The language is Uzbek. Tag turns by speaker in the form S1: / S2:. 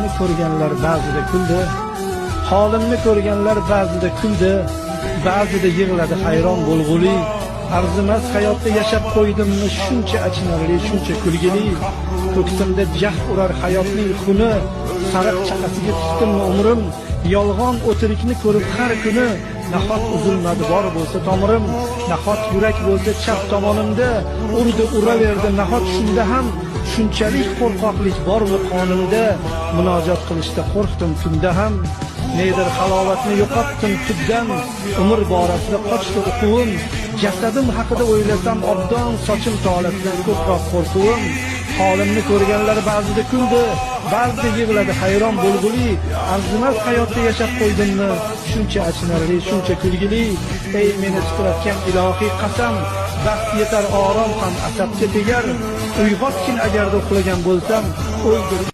S1: Holimni ko'rganlar ba'zida kuldi. Holimni ko'rganlar ba'zida kuldi, ba'zida yig'ladi hayron bo'lg'uli. Arzimas hayotda yashab qo'ydimmi shuncha achinarli, shuncha kulgili. Ko'ksimda jah urar hayotning xuni, sariq chaqasiga tutdimmi umrim. Yolg'on o'tirikni ko'rib har kuni, nahot uzilmadi bor bo'lsa tomirim, nahot yurak bo'lsa chap tomonimda, urdi uraverdi nahot shunda ham. Shunchalik qo'rqoqlik bormi qonimda? Munojot qilishda qo'rqdim tunda ham. Nedir halovatni yo'qotdim tubdan, umr borasida qochdi uquvim. Jasadim haqida o'ylasam obdon, sochim tolasidan ko'proq qo'rquvim. Holimni ko'rganlar ba'zida kuldi, ba'zida yig'ladi hayron bo'lg'uli. Arzimas hayotda yashab qo'ydimmi shuncha achinarli, shuncha kulgili. Ey meni titratgan ilohiy qasam, baxt yetar orom ham asabga tegar. Uyg'otgin agarda uxlagan bo'lsam, o'ldir.